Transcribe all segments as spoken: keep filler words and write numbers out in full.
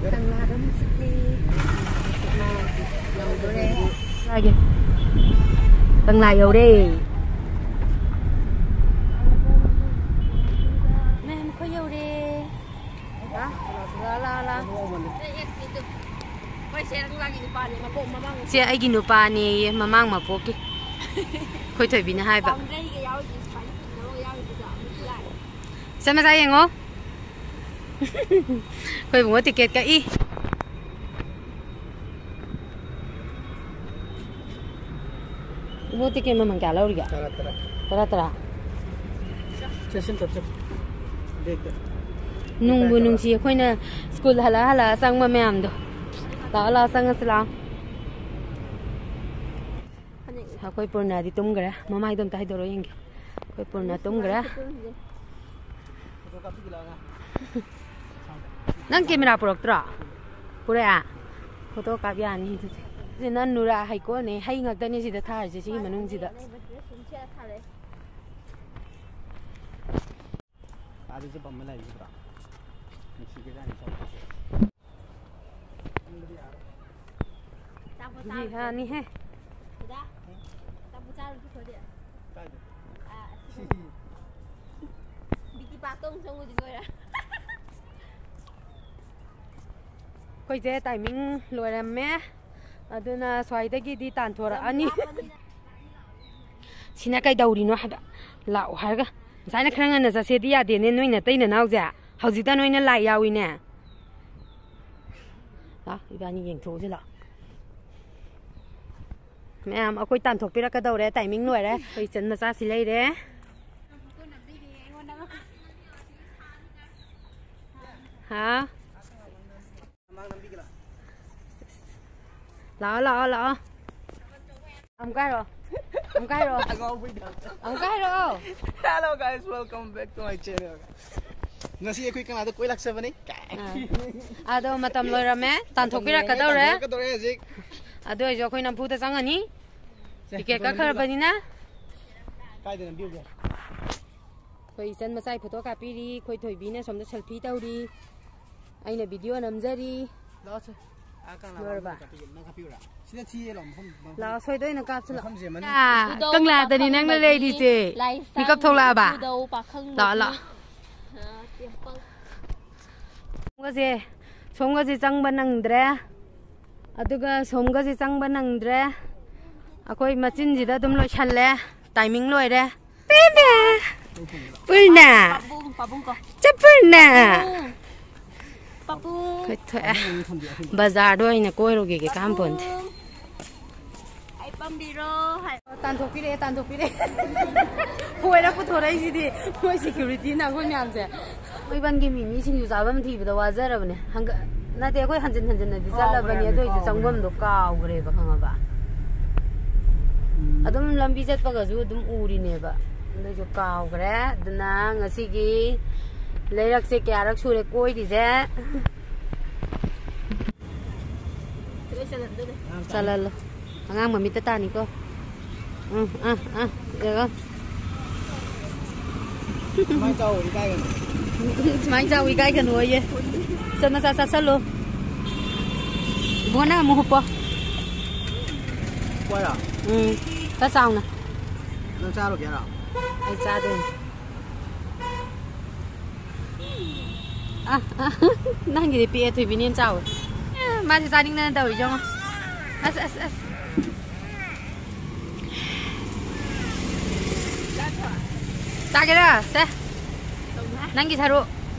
ꯀꯪꯂꯥꯗ ꯑꯃꯨꯛ ꯆꯠꯂꯤ꯫ ꯌꯧꯗꯣꯔꯦ꯫ ꯀꯪꯂꯥ ꯌꯧꯔꯦ꯫ ꯃꯦꯝ, ꯑꯩꯈꯣꯏ ꯌꯧꯔꯦ꯫ ꯂꯥ, ꯂꯥ, ꯂꯥ, ꯂꯥ꯫ ꯁꯦ ꯑꯩꯒꯤ ꯅꯨꯄꯥꯅꯦꯌꯦ, ꯃꯃꯥꯡ ꯃꯄꯣꯛꯀꯤ꯫ ꯑꯩꯈꯣꯏ ꯊꯣꯏꯕꯤꯅ ꯍꯥꯏꯕ꯫ ꯏꯆꯟ ꯃꯆꯥ ꯌꯦꯡꯉꯣ꯫ ꯑꯩꯈꯣꯏ ꯏꯕꯨꯡꯉꯣ ꯇꯤꯀꯦꯠ ꯀꯛꯏ꯫ ꯏꯕꯨꯡꯉꯣ, ꯇꯤꯀꯦꯠ ꯃꯃꯜ ꯀꯌꯥ ꯂꯧꯔꯤꯒꯦ? ꯇꯔꯥ, ꯇꯔꯥ꯫ ꯇꯔꯥ, ꯇꯔꯥ? ꯆꯠꯁꯤꯟ ꯆꯠꯁꯤꯟ꯫ ꯕꯦꯛꯇ꯫ ꯅꯨꯡꯕꯨ ꯅꯨꯡꯁꯤ ꯑꯩꯈꯣꯏꯅ ꯁ꯭ꯀꯨꯜ ꯍꯜꯂꯛꯑ ꯍꯜꯂꯛꯑ ꯆꯪꯕ ꯃꯌꯥꯝꯗꯣ꯫ ꯂꯥꯛꯑꯣ, ꯂꯥꯛꯑꯣ, ꯆꯪꯉꯁꯤ ꯂꯥꯛꯑꯣ꯫ ꯑꯩꯈꯣꯏ ꯄꯨꯔꯅꯥꯗꯤ ꯇꯨꯝꯈ꯭ꯔꯦ꯫ ꯃꯃꯥꯏꯗꯣ ꯑꯝꯇ ꯍꯥꯏꯗꯣꯔꯛꯑꯣ ꯌꯦꯡꯒꯦ꯫ ꯑꯩꯈꯣꯏ ꯄꯨꯔꯅꯥ ꯇꯨꯝꯈ꯭ꯔꯦ꯫ ꯅꯪ ꯀꯦꯃꯦꯔꯥ ꯄꯨꯔꯛꯇ꯭ꯔꯣ? ꯄꯨꯔꯛꯑꯦ? ꯐꯣꯇꯣ ꯀꯥꯞ ꯌꯥꯅꯤ ꯑꯗꯨꯗꯤ꯫ ꯁꯤꯅ ꯅꯨꯔꯥ ꯍꯩꯀꯣꯜꯅꯦ꯫ ꯍꯩ ꯉꯥꯛꯇꯅꯦ ꯁꯤꯗ ꯊꯥꯔꯤꯁꯦ, ꯁꯤꯒꯤ ꯃꯅꯨꯡꯁꯤꯗ꯫ ꯑꯥꯗꯁꯨ ꯄꯝꯕ ꯂꯩꯔꯤꯕ꯭ꯔꯣ? ꯅꯨꯡꯁꯤꯈ꯭ꯔꯖꯥꯠꯅꯤ ꯆꯠꯄꯁꯦ꯫ ꯆꯥꯄꯣꯠ ꯆꯥꯔꯨꯁꯦ꯫ ꯕꯤꯍꯥꯅꯤ ꯍꯦ꯫ ꯗꯗꯥ, ꯆꯥꯄꯣꯠ ꯆꯥꯔꯨꯁꯤ ꯈꯣꯏꯗꯤ꯫ ꯀꯥꯏꯗ? ꯑꯥ, ꯑꯁꯤ ꯕꯤꯇꯤ ꯄꯥꯛꯇ ꯑꯃꯨꯛ ꯆꯪꯉꯨꯁꯤ ꯂꯣꯏꯔꯦ꯫ ꯑꯩꯈꯣꯏꯁꯦ ꯇꯥꯏꯃꯤꯡ ꯂꯣꯏꯔꯝꯃꯦ, ꯑꯗꯨꯅ ꯁ꯭ꯋꯥꯏꯗꯒꯤꯗꯤ ꯇꯥꯟꯊꯣꯔꯛꯑꯅꯤ꯫ ꯂꯥꯞꯄꯅꯤꯅ꯫ ꯁꯤꯅ ꯀꯩꯗꯧꯔꯤꯅꯣ ꯍꯥꯏꯕ? ꯂꯥꯛꯑꯣ ꯍꯥꯏꯔꯒ ꯉꯁꯥꯏꯅ ꯈꯔ ꯉꯟꯅ ꯆꯠꯁꯦꯗꯤ ꯌꯥꯗꯦꯅꯦ, ꯅꯣꯏ ꯅꯇꯩ ꯅꯅꯥꯎꯁꯦ꯫ ꯍꯧꯖꯤꯛꯇ ꯅꯣꯏꯅ ꯂꯥꯏ ꯌꯥꯎꯏꯅꯦ꯫ ꯂꯥꯛ, ꯏꯕꯥꯅꯤ ꯌꯦꯡꯊꯣꯛꯎꯁꯤ ꯂꯥꯛ꯫ ꯃꯌꯥꯝ ꯑꯩꯈꯣꯏ ꯇꯥꯟꯊꯣꯛꯄꯤꯔꯛꯀꯗꯧꯔꯦ, ꯇꯥꯏꯃꯤꯡ ꯂꯣꯏꯔꯦ꯫ ꯑꯩꯈꯣꯏ ꯏꯆꯟ ꯃꯆꯥꯁꯤ ꯂꯩꯔꯦ꯫ ꯍꯥ? ꯂꯥꯛꯑꯣ, ꯂꯥꯛꯑꯣ, ꯂꯥꯛꯑꯣ꯫ ꯑꯃꯨꯛꯀ ꯍꯥꯏꯔꯛꯑꯣ꯫ ꯑꯃꯨꯛꯀ ꯍꯥꯏꯔꯛꯑꯣ꯫ ꯑꯉꯥꯎꯕꯩ ꯇꯥꯏꯞꯇ꯫ ꯑꯃꯨꯛꯀ ꯍꯥꯏꯔꯛꯑꯣ꯫ Hello guys, welcome back to my channel. ꯉꯁꯤ ꯑꯩꯈꯣꯏ ꯀꯪꯂꯥꯗ ꯀꯣꯏ ꯂꯥꯛꯆꯕꯅꯤ꯫ ꯑꯥ꯫ ꯑꯗꯣ ꯃꯇꯝ ꯂꯣꯏꯔꯝꯃꯦ꯫ ꯇꯥꯟꯊꯣꯛꯄꯤꯔꯛꯀꯗꯧꯔꯦ꯫ ꯇꯥꯟꯊꯣꯛꯄꯤꯔꯛꯀꯗꯧꯔꯦ ꯍꯧꯖꯤꯛ꯫ ꯑꯗꯨ ꯑꯣꯏꯔꯁꯨ ꯑꯩꯈꯣꯏ ꯅꯝꯐꯨꯗ ꯆꯪꯉꯅꯤ꯫ ꯁꯦ, ꯇꯤꯀꯦꯠ ꯐꯣꯇꯣ ꯅꯝꯕꯤꯔꯣ꯫ ꯀꯛꯈ꯭ꯔꯕꯅꯤꯅ꯫ ꯀꯥꯏꯗ ꯅꯝꯕꯤꯔꯨꯒꯦ? ꯑꯩꯈꯣꯏ ꯏꯆꯟ ꯃꯆꯥꯒꯤ ꯐꯣꯇꯣ ꯀꯥꯞꯄꯤꯔꯤ꯫ ꯑꯩꯈꯣꯏ ꯊꯣꯏꯕꯤꯅ ꯁꯣꯝꯗ ꯁꯦꯜꯐꯤ ꯇꯧꯔꯤ꯫ ꯑꯩꯅ ꯚꯤꯗꯤꯑꯣ ꯅꯝꯖꯔꯤ꯫ ꯂꯥꯛꯑꯣꯁꯦ꯫ ꯑꯥ, ꯀꯪꯂꯥ ꯂꯣꯏꯔꯕ? ꯃꯅꯨꯡꯗ ꯀꯥꯞꯄꯤꯒꯦ꯫ ꯅꯪ ꯀꯥꯞꯄꯤꯌꯨꯔꯥ? ꯁꯤꯗ ꯊꯤꯌꯦ ꯂꯥꯎ, ꯃꯐꯝ, ꯃꯐꯝ꯫ ꯂꯥꯛꯑꯣ, ꯁꯣꯏꯗ ꯑꯣꯏꯅ ꯀꯥꯞꯁꯤ ꯂꯥꯛꯑꯣ꯫ ꯃꯐꯝꯁꯦ ꯃꯅꯨꯡ ꯌꯥ, ꯀꯪꯂꯥꯗꯅꯤ ꯅꯪꯅ ꯂꯩꯔꯤꯁꯦ꯫ ꯃꯤꯀꯞ ꯊꯣꯛꯂꯛꯑꯕ? ꯂꯥꯛꯑꯣ, ꯂꯥꯛꯑꯣ꯫ ꯁꯣꯝꯒꯁꯦ, ꯁꯣꯝꯒꯁꯦ ꯆꯪꯕ ꯅꯪꯗ꯭ꯔꯦ꯫ ꯑꯗꯨꯒ ꯁꯣꯝꯒꯁꯦ ꯆꯪꯕ ꯅꯪꯗ꯭ꯔꯦ꯫ ꯑꯩꯈꯣꯏ ꯃꯆꯤꯟꯁꯤꯗ ꯑꯗꯨꯝ ꯂꯣꯏꯁꯜꯂꯦ꯫ ꯇꯥꯏꯃꯤꯡ ꯂꯣꯏꯔꯦ꯫ ꯄꯨꯔꯅ꯫ ꯄꯥꯕꯨꯡ, ꯄꯥꯕꯨꯡ ꯀꯣ꯫ ꯆꯠꯄꯨꯔꯅ꯫ ꯄꯥꯕꯨꯡ꯫ ꯄꯥꯕꯨꯡ꯫ ꯑꯩꯈꯣꯏ ꯊꯣꯛꯑꯦ꯫ ꯕꯖꯥꯔꯗ ꯑꯣꯏꯅ ꯀꯣꯏꯔꯨꯒꯦ, ꯀꯥꯝꯄꯣꯟꯗꯦ꯫ ꯄꯥꯕꯨꯡ꯫ ꯑꯩ ꯄꯥꯝꯕꯤꯔꯣ ꯍꯥꯏ꯫ ꯇꯥꯟꯊꯣꯛꯄꯤꯔꯛꯑꯦ, ꯇꯥꯟꯊꯣꯛꯄꯤꯔꯛꯑꯦ꯫ ꯍꯣꯏꯔ ꯄꯨꯊꯣꯔꯛꯏꯁꯤꯗꯤ ꯃꯣꯏ ꯁꯦꯀ꯭ꯌꯨꯔꯤꯇꯤꯅ ꯑꯩꯈꯣꯏ ꯃꯌꯥꯝꯁꯦ꯫ ꯊꯥꯡꯃꯩꯕꯟꯒꯤ ꯃꯤꯃꯤ ꯁꯤꯡꯖꯨ ꯆꯥꯐꯝ ꯊꯤꯕꯗ ꯋꯥꯖꯔꯕꯅꯦ꯫ ꯍꯪꯒ-, ꯅꯠꯇꯦ, ꯑꯩꯈꯣꯏ ꯍꯟꯖꯤꯟ ꯍꯟꯖꯤꯟꯅꯗꯤ ꯆꯠꯂꯕꯅꯦ, ꯀꯥꯎꯈ꯭ꯔꯦ, ꯑꯗꯨ ꯑꯣꯏꯁꯨ ꯀꯥꯎꯈ꯭ꯔꯦ꯫ ꯆꯪꯐꯝꯗꯣ ꯀꯥꯎꯈ꯭ꯔꯦꯕ, ꯈꯪꯉꯕ? ꯎꯝ꯫ ꯑꯗꯨꯝ ꯂꯝꯕꯤ ꯆꯠꯄꯒꯁꯨ ꯑꯗꯨꯝ ꯎꯔꯤꯅꯦꯕ, ꯑꯗꯨꯏꯁꯨ ꯀꯥꯎꯈ꯭ꯔꯦ꯫ ꯑꯗꯨꯅ ꯉꯁꯤꯒꯤ ꯂꯩꯔꯛꯁꯦ ꯀꯌꯥꯔꯛ ꯁꯨꯔꯦ ꯀꯣꯏꯔꯤꯁꯦ꯫ ꯆꯠꯍꯜꯂꯣ꯫ ꯑꯉꯥꯡ ꯃꯃꯤꯠꯇ ꯇꯥꯅꯤꯀꯣ꯫ ꯎꯝ, ꯑꯥ, ꯑꯥ, ꯌꯦꯡꯉꯣ꯫ ꯁꯨꯃꯥꯏꯅ ꯆꯥꯎ ꯏꯀꯥꯏꯒꯅꯨ꯫ ꯁꯨꯃꯥꯏꯅ ꯆꯥꯎ ꯏꯀꯥꯏꯒꯅꯨ ꯑꯌꯦ꯫ ꯆꯠ ꯃꯆꯥ ꯆꯥꯁꯜꯂꯨ꯫ ꯏꯕꯨꯡꯉꯣ, ꯅꯪ ꯑꯃꯨꯛ ꯍꯨꯞꯄꯣ꯫ ꯍꯨꯞꯄꯣ ꯍꯥꯏꯔꯣ? ꯎꯝ, ꯈꯔ ꯆꯥꯎꯅ꯫ ꯅꯪ ꯆꯥꯔꯨꯒꯦ ꯍꯥꯏꯔꯣ? ꯑꯩ ꯆꯥꯗꯣꯏꯅꯤ꯫ ꯑ, ꯑ, ꯅꯪꯒꯤꯗꯤ ꯄꯤꯛꯑꯦ, ꯊꯣꯏꯕꯤꯅ ꯍꯦꯟꯅ ꯆꯥꯎꯋꯦ꯫ ꯑꯦ, ꯃꯥꯁꯨ ꯆꯥꯅꯤꯡꯗꯅ ꯇꯧꯔꯤ, ꯌꯦꯡꯉꯣ꯫ ꯑꯁ, ꯑꯁ, ꯑꯁ꯫ ꯆꯥꯒꯦꯔꯥ? ꯁꯦ꯫ ꯅꯪꯒꯤ ꯁꯔꯨꯛ꯫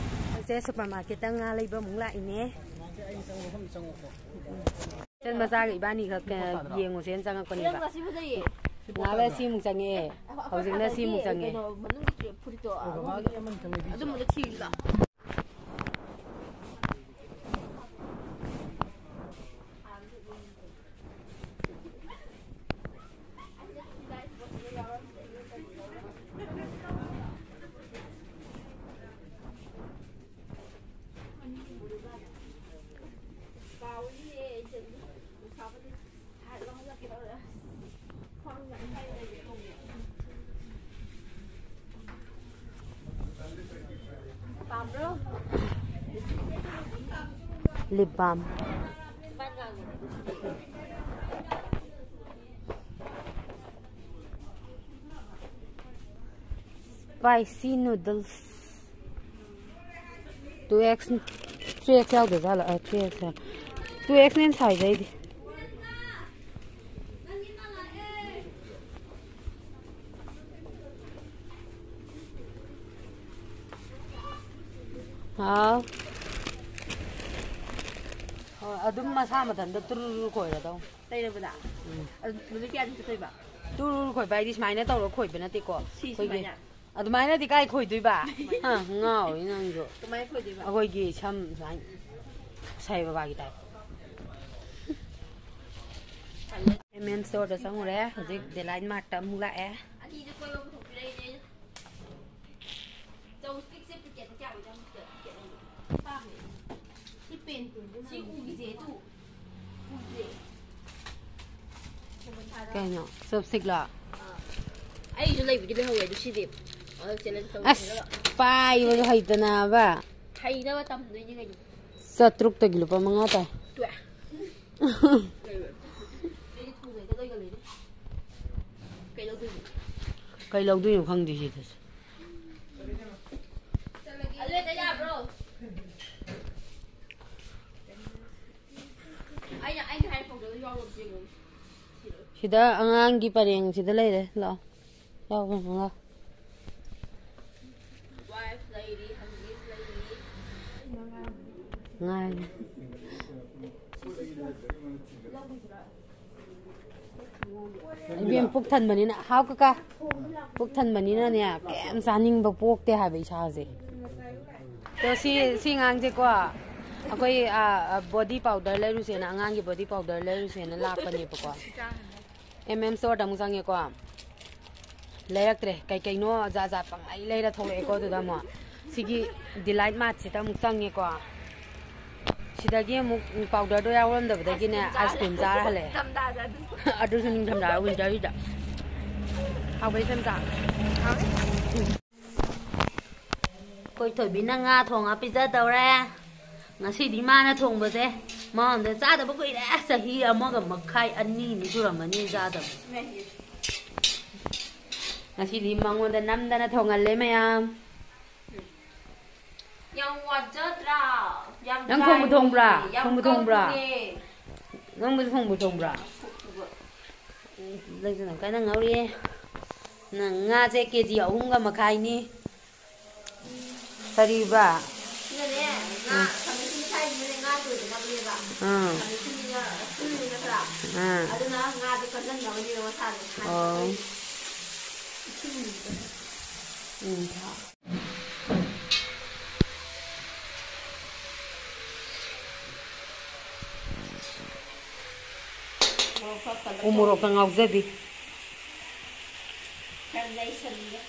ꯍꯧꯖꯤꯛꯁꯦ ꯁꯨꯄꯔ ꯃꯥꯔꯀꯦꯠꯇ ꯉꯥ ꯂꯩꯕ ꯑꯃꯨꯛ ꯂꯥꯛꯏꯅꯦ꯫ ꯏꯆꯟ ꯃꯆꯥꯒ ꯏꯕꯥꯅꯤꯈꯛ, ꯑ, ꯌꯦꯡꯉꯨꯁꯦꯅ ꯆꯪꯉꯛꯄꯅꯦꯕ꯫ ꯉꯁꯤ ꯐꯖꯩꯌꯦ꯫ ꯉꯍꯥꯛ ꯂꯩꯔ ꯁꯤꯃꯨꯛ ꯆꯪꯉꯛꯑꯦ꯫ ꯍꯧꯖꯤꯛꯅ ꯁꯤꯃꯨꯛ ꯆꯪꯉꯛꯑꯦ꯫ ꯀꯩꯅꯣ, ꯃꯅꯨꯡꯒꯤ ꯐꯨꯔꯤꯠꯇꯣ, ꯑꯗꯨꯝꯕꯗꯣ ꯊꯤꯕꯤꯕ꯫ ꯄꯥꯝꯕ꯭ꯔꯣ? Lip balm. Spicy noodles. Two X, three X ꯌꯥꯎꯗ ꯖꯥꯠꯂꯣ? ꯑ, three X ꯌꯥꯎ-, two X ꯅ ꯍꯦꯟꯅ ꯁꯥꯏꯗ ꯑꯩꯗꯤ꯫ ꯍꯥꯎ꯫ ꯍꯣꯏ, ꯑꯗꯨꯝ ꯃꯁꯥ ꯃꯊꯟꯇ ꯇꯨꯔꯨꯔꯨ ꯈꯣꯏꯔꯗꯧ꯫ ꯂꯩꯔꯕꯗ? ꯎꯝ꯫ ꯑꯗꯨ ꯅꯨꯃꯤꯠ ꯀꯌꯥꯅꯤ ꯆꯠꯇꯣꯏꯕ? ꯇꯨꯔꯨꯔꯨ ꯈꯣꯏꯕ ꯍꯥꯏꯗꯤ ꯁꯨꯃꯥꯏꯅ ꯇꯧꯔ ꯈꯣꯏꯕ ꯅꯠꯇꯦꯀꯣ꯫ ꯁꯤ ꯑꯩꯈꯣꯏꯒꯤ ꯁꯨꯃꯥꯏꯅ? ꯑꯗꯨꯃꯥꯏꯅꯗꯤ ꯀꯥꯏ ꯈꯣꯏꯗꯣꯏꯕ? ꯍꯥ, ꯉꯥꯎꯔꯤ ꯅꯪꯁꯨ꯫ ꯀꯃꯥꯏꯅ ꯈꯣꯏꯗꯣꯏꯕ? ꯑꯩꯈꯣꯏꯒꯤ ꯁꯝ ꯁꯨꯃꯥꯏꯅ ꯁꯥꯏ ꯕꯕꯥꯒꯤ ꯇꯥꯏꯞ꯫ ꯑꯦꯝ ꯑꯦꯟ ꯁ꯭ꯇꯣꯔꯗ ꯆꯪꯉꯨꯔꯦ꯫ ꯍꯧꯖꯤꯛ ꯗꯦꯂꯥꯏꯠ ꯃꯥꯔꯠꯇ ꯑꯃꯨꯛ ꯂꯥꯛꯑꯦ꯫ ꯑꯅꯤꯗ ꯀꯣꯏꯕ ꯄꯨꯊꯣꯛꯄꯤꯔꯛꯏꯅꯦ꯫ ꯆꯧ ꯁ꯭ꯇꯤꯛꯁꯦ ꯄꯤꯀꯦꯠꯇ ꯀꯌꯥ ꯑꯣꯏꯖꯥꯠꯅꯣ? ꯄꯤꯀꯦꯠ, ꯄꯤꯀꯦꯠ ꯑꯅꯤ꯫ ꯄꯥꯝꯃꯦ꯫ ꯁꯤ ꯄꯦꯟ ꯇꯨ꯫ ꯁꯤ ꯎꯒꯤꯁꯦ ꯇꯨ꯫ ꯎꯁꯦ꯫ ꯀꯩꯅꯣ? ꯆꯣꯞꯁ꯭ꯇꯤꯛꯂꯣ? ꯑꯥ꯫ ꯑꯩꯁꯨ ꯂꯩꯕꯨꯗꯤ ꯂꯩꯍꯧꯋꯦ, ꯑꯗꯨ ꯁꯤꯗꯤ꯫ ꯑꯗꯣ ꯆꯦꯅꯦꯜ ꯆꯧ ꯑꯁ, ꯁꯤꯗꯕ꯫ ꯄꯥꯏꯕꯗꯣ ꯍꯩꯇꯅꯕ꯫ ꯍꯩꯅꯕ ꯇꯝꯗꯣꯏꯅꯤ ꯀꯩꯅꯣ꯫ ꯆꯥꯇ꯭ꯔꯨꯛꯇꯒꯤ ꯂꯨꯄꯥ ꯃꯉꯥ ꯇꯥꯏ꯫ ꯇꯨ꯫ ꯂꯩꯕ꯭ꯔꯥ? ꯑꯩꯗꯤ ꯊꯨꯝꯉꯩꯗ ꯂꯩꯒꯜꯂꯤꯅꯦ꯫ ꯀꯩꯗꯧꯗꯣꯏꯅꯣ? ꯀꯩ ꯂꯧꯗꯣꯏꯅꯣ ꯈꯪꯗꯦ ꯁꯤꯗꯁꯨ꯫ ꯑꯗꯨ ꯍꯦꯛꯇ ꯌꯥꯕ꯭ꯔꯣ? ꯑꯩꯅ, ꯑꯩꯅ ꯍꯥꯏ ꯄꯥꯎꯗꯔꯗꯣ ꯌꯥꯎꯔꯕ ꯌꯦꯡꯉꯣ꯫ ꯁꯤꯗ ꯑꯉꯥꯡꯒꯤ ꯄꯔꯦꯡ ꯁꯤꯗ ꯂꯩꯔꯦ꯫ ꯂꯥꯛꯑꯣ꯫ ꯌꯥꯎꯕ꯭ꯔꯥ ꯌꯦꯡꯉꯣ꯫ ꯋꯥꯏꯐ ꯂꯩꯔꯤ, ꯍꯪꯒꯤꯁ ꯂꯩꯔꯤ꯫ ꯉꯥꯏ꯫ ꯏꯕꯦꯝ ꯄꯨꯛ ꯊꯟꯕꯅꯤꯅ, ꯍꯥꯎ ꯀꯀꯥ, ꯄꯨꯛ ꯊꯟꯕꯅꯤꯅꯅꯦ, ꯀꯩꯝ ꯆꯥꯅꯤꯡꯕ ꯄꯣꯛꯇꯦ ꯍꯥꯏꯕ ꯏꯁꯥꯁꯦ꯫ ꯑꯗꯣ ꯁꯤ, ꯁꯤ ꯉꯥꯡꯁꯦꯀꯣ, ꯑꯩꯈꯣꯏ, ꯑ, ꯑ, ꯕꯣꯗꯤ ꯄꯥꯎꯗꯔ ꯂꯩꯔꯨꯁꯦꯅ, ꯑꯉꯥꯡꯒꯤ ꯕꯣꯗꯤ ꯄꯥꯎꯗꯔ ꯂꯩꯔꯨꯁꯦꯅ ꯂꯥꯛꯄꯅꯦꯕꯀꯣ꯫ ꯑꯦꯝ ꯑꯦꯝ ꯁ꯭ꯇꯣꯔꯗ ꯑꯃꯨꯛ ꯆꯪꯉꯦꯀꯣ꯫ ꯂꯩꯔꯛꯇ꯭ꯔꯦ꯫ ꯀꯩ ꯀꯩꯅꯣ ꯖꯥꯠ ꯖꯥꯠ ꯄꯪꯂꯩ ꯂꯩꯔ ꯊꯣꯛꯂꯛꯑꯦꯀꯣ꯫ ꯑꯗꯨꯗ ꯑꯃꯨꯛ ꯁꯤꯒꯤ ꯗꯤꯂꯥꯏꯠ ꯃꯥꯔꯠꯁꯤꯗ ꯑꯃꯨꯛ ꯆꯪꯉꯦꯀꯣ꯫ ꯁꯤꯗꯒꯤ ꯑꯃꯨꯛ ꯄꯥꯎꯗꯔꯗꯣ ꯌꯥꯎꯔꯝꯗꯕꯗꯒꯤꯅꯦ, ꯑꯥꯏꯁ ꯀ꯭ꯔꯤꯝ ꯆꯥꯔ ꯍꯜꯂꯛꯑꯦ꯫ ꯅꯤꯡꯊꯝꯊꯥꯗ ꯑꯗꯨꯁꯨ꯫ ꯑꯗꯨꯁꯨ ꯅꯤꯡꯊꯝꯊꯥ, ꯋꯤꯟꯇꯔꯒꯤꯗ꯫ ꯍꯥꯎꯕ꯭ꯔꯥ, ꯏꯆꯝꯆꯥ? ꯍꯥꯎꯋꯦ꯫ ꯑꯩꯈꯣꯏ ꯊꯣꯏꯕꯤꯅ ꯉꯥ ꯊꯣꯡꯉ ꯄꯤꯖꯗꯧꯔꯦ꯫ ꯉꯁꯤꯗꯤ ꯃꯥꯅ ꯊꯣꯡꯕꯁꯦ ꯃꯉꯣꯟꯗ ꯆꯥꯗꯕ ꯀꯨꯏꯔꯦ꯫ ꯆꯍꯤ ꯑꯃꯒ ꯃꯈꯥꯏ, ꯑꯅꯤꯅꯤ ꯁꯨꯔꯝꯃꯅꯤ ꯆꯥꯗꯕ꯫ ꯉꯁꯤꯗꯤ ꯃꯉꯣꯟꯗ ꯅꯝꯗꯅ ꯊꯣꯡꯍꯜꯂꯦ ꯃꯌꯥꯝ꯫ ꯌꯥꯝ ꯋꯥꯖꯗ꯭ꯔꯥ? ꯌꯥꯝ ꯅꯪ ꯊꯣꯡꯕ ꯊꯣꯡꯕ꯭ꯔꯥ? ꯌꯥꯝ ꯊꯣꯡꯕ ꯊꯣꯡꯕ꯭ꯔꯥ? ꯀꯪꯉꯦ꯫ ꯅꯪꯕꯨ ꯊꯣꯡꯕ ꯊꯣꯡꯕ꯭ꯔꯥ? ꯂꯩꯗꯅ ꯀꯟꯅ ꯉꯧꯔꯤꯌꯦ꯫ ꯅꯪ ꯉꯥꯁꯦ ꯀꯦ ꯖꯤ ꯑꯍꯨꯝꯒ ꯃꯈꯥꯏꯅꯤ꯫ ꯀꯔꯤꯕ? ꯁꯤꯗꯅꯦ, ꯉꯥ, ꯎꯝ꯫ ꯈꯥꯃꯦꯟ ꯑꯁꯤꯟꯕꯤ ꯊꯥꯛꯏꯁꯤꯅꯅꯦ, ꯉꯥ ꯇꯣꯏꯗꯅꯕꯅꯦꯕ꯫ ꯑꯥ꯫ ꯈꯥꯃꯦꯟ ꯑꯁꯤꯟꯕꯤꯅ ꯑꯁꯤꯜꯂꯤꯗꯅ ꯈꯔ꯫ ꯑꯥ꯫ ꯑꯗꯨꯅ ꯉꯥꯁꯦ ꯀꯟꯖꯟꯅꯕꯅꯦꯕ ꯃꯁꯥꯁꯦ꯫ ꯑꯣ꯫ ꯏꯁꯤꯡ ꯎꯝ, ꯊꯥꯎ꯫ ꯎ ꯃꯣꯔꯣꯛꯀ ꯉꯥꯎꯖꯕꯤ꯫ ꯈꯔ ꯌꯥꯏꯁꯜꯂꯦ꯫